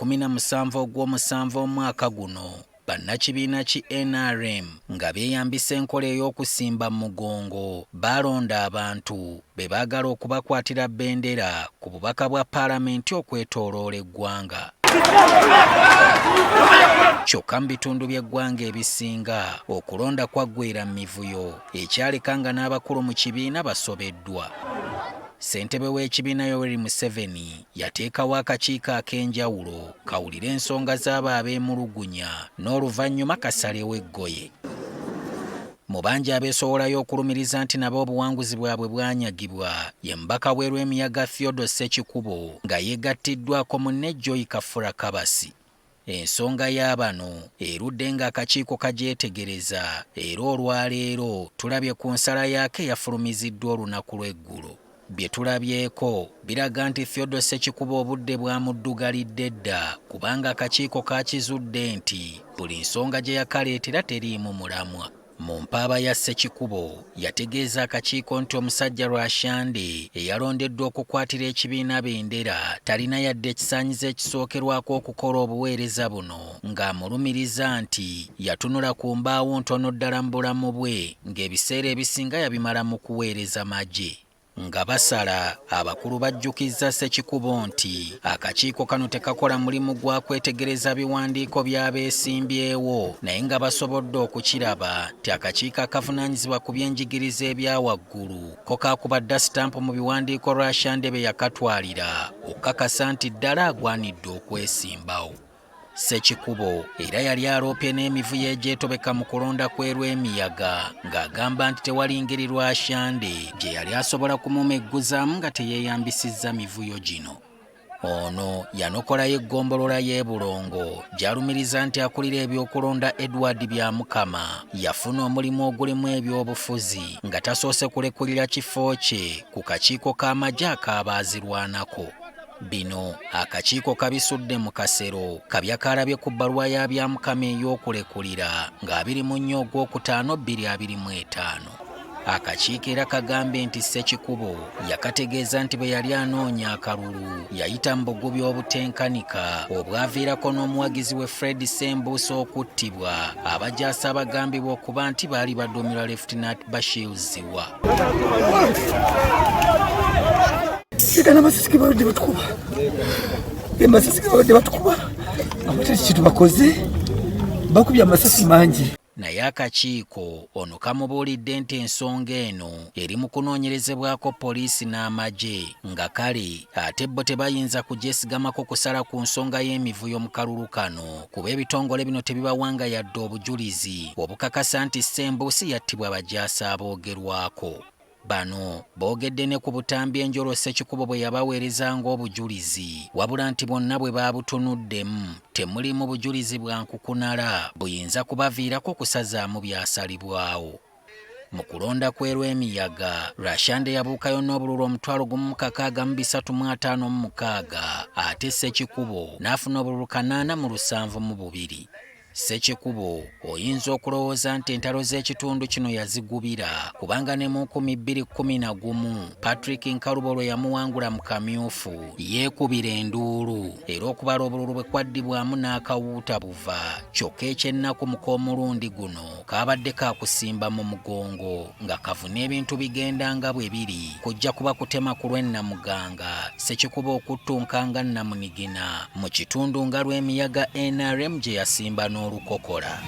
17 Ogw'omusanvu omwaka guno, bannakibiina ki nrm nga beeyambisa enkola ey'okusimba mu mugongo baalonda abantu be baagala okubakwatira bendera ku bubaka bwa paalamenti okwetooloola eggwanga. Kyokka mu bitundu by'eggwanga ebisinga okulonda kwaggweera mu mivuyo ekyaleka nga n'abakulu mu kibiina basobeddwa. Ssentebe w'ekibiina Yoweri Museveni yateekawo akakiiko ak'enjawulo kawulire ensonga z'abo abeemulugunya n'oluvannyuma kasalewo eggoye. Mu bangi abeesowolayo okulumiriza nti nabo obuwanguzi bwabwe bwanyagibwa ye mubaka w'e Lwemiyaga Theodore Ssekikubo nga yeegattiddwako munne Joy Kafura Kabasi. Ensonga ya bano erudde ng'akakiiko kagyetegereza era olwaleero tulabye ku nsala yaako eyafulumiziddwa olunaku lw'eggulo. Bye tulabyeko biraga nti Theodore Ssekikubo obudde bwamuddugalidde dda kubanga akakiiko kaakizudde nti buli nsonga gye yakaleetera teriimu mulamwa. Mu mpaaba ya Ssekikubo yategeeza akakiiko nti omusajja Rwashande eyalondeddwa okukwatira ekibiina bendera talina yadde ekisaanyizo ekisookerwako okukola obuweereza buno ng'amulumiriza nti yatunula ku mbaawo ntono ddala mu bulamu bwe ng'ebiseera ebisinga yabimala mu kuweereza magye. Nga basala, abakulu bajjukizza Ssekikubo nti akakiiko kano tekakola mulimu gwa kwetegereza biwandiiko by'abeesimbyewo naye nga basobodde okukiraba nti akakiiko akavunaanyizibwa ku by'enjigiriza ebya waggulu ko kaakuba dda sitampu mu biwandiiko Rwashande bye yakatwalira okukakasa nti ddala agwanidde okwesimbawo. Ssekikubo era yali aloopye n'emivuyo egyetobeka mu kulonda kw'e Lwemiyaga ng'agamba nti tewali ngeri Rwashande gye yali asobola kumumegguzaamu nga teyeeyambisizza mivuyo gino. Ono yanokolayo eggombolola y'e Bulongo gy'alumiriza nti akulira ebyokulonda Edward Byamukama yafuna omulimu ogulimu ebyobufuzi nga tasoose kulekulira kifo kye ku kakiiko k'amagye ak'abaazirwanako. Bino akakiiko kabisudde mu kasero kabya kaalabye ku bbaluwa ya Byamukama ey'okulekulira nga 24 Ogwokutaano 2025. Akakiiko era kagambye nti Ssekikubo yakategeeza nti bwe yali anoonya akalulu yayita mu bugubi obutenkanika obwaviirako n'omuwagizi we Fred Ssembuusi okuttibwa abajaasi abagambibwa okuba nti baali baduumirwa Lieutenant Bashir Zziwa. Sigana amasasi ge baludde batukuba, amasasi ge baludde batukuba, amatesi kyetubakoze bakubye amasasi mangi. Naye akakiiko ono kamubuulidde nti ensonga eno eri mu kunoonyerezebwako poliisi n'amagye nga kale ate bo tebayinza kugyesigamako kusala ku nsonga y'emivuyo mu kalulu kano kuba ebitongole bino tebibawanga yadde obujulizi obukakasa nti Ssembuusi yattibwa bajaasi aboogerwako. Bano boogedde ne ku butambi enjolo Ssekikubo bwe yabaweereza ng'obujulizi wabula nti bwonna bwe baabutunuddemu temulimu bujulizi bwa nkukunala buyinza kubaviirako kusazaamu byasalibwawo. Mu kulonda kw'e Lwemiyaga, Rwashande yabuukayo n'obululu 1,356 ate Ssekikubo n'afuna obululu 872. Ssekikubo oyinza okulowooza nti entalo z'ekitundu kino yazigubira kubanga ne mu 2011 Patrick Nkalubo lwe yamuwangula mu kamyufu yeekubira enduulu era okubala obululu bwe kwaddibwamu n'akawuuta buva kyokka eky'ennaku mu k'omulundi guno kaabadde kakusimba mu mugongo nga kavuna ebintu bigenda nga bwe biri kujja kuba kutema ku lw'e Namuganga Ssekikubo okuttunka nga nnamunigina mu kitundu nga Lwemiyaga nrm gye yasimba n'olukokola.